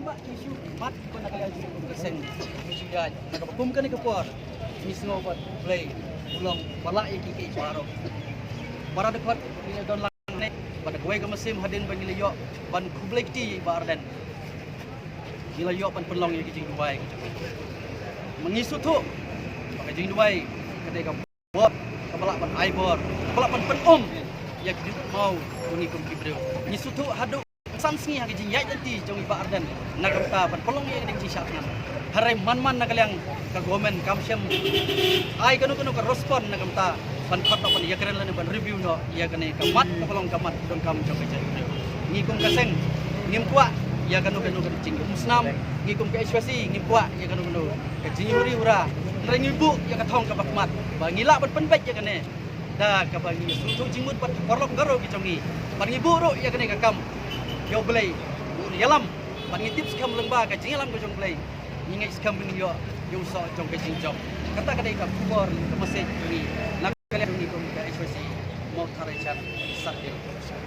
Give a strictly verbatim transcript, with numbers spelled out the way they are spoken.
Issue mat ko na ka liang jong ka seng, issue ïaid na ka kum kane ka por. Ngi sngew ba U Blei u long ba lah ïa ki kiei baroh. Para dkhot ngi don lang ne ba da kawei ka mynsiem hadien ba ngi la ïoh ban khublei kti ïa i Bah Ardent, ngi la ïoh ban pynlong ïa ka jingduwai ka jong u. Ma ngi sngewthuh ba ka jingduwai ka dei ka bor kaba lah ban ai bor, kaba lah ban pynum ïa ki jingmut maw jong ngi kum ki briew. Ngi sngewthuh haduh san sngi ha ka jingïaid lynti jong i Bah Ardent na ka bynta ban pynlong ïa ka ding jingshah thngan. Hynrei man man na ka liang ka government kam shym ai kano kano ka respond na ka bynta ban khot noh ban ïakren lane ban review noh ïa kane ka mat kaba long ka mat donkam jong ka jaitbynriew. Ngi kum ka seng ngim kwah ïa kano kano ka jingumsnam, ngi kum ka H Y C ngim kwah ïa kano kano ka jinghuri hura. Hynrei ngi buh ïa ka thong kaba khmat ba ngi lah ban pynbeit ïa kane da kaba ngi sngewthuh jingmut bad ki paralok Garo ki jong ngi. Bad ngi buh ruh ïa kane ka kam ïa U Blei, buh ïalam bad ngi tip skhem lyngba ka jingïalam ka jong U Blei. Ngi ngeit skhem ba ngin ïoh ïa u soh jong ka jingjop. Kata ka dei ka khubor, ka message jong ngi na ka liang jong ngi kum ka H Y C Mawthadraishan Sub Division.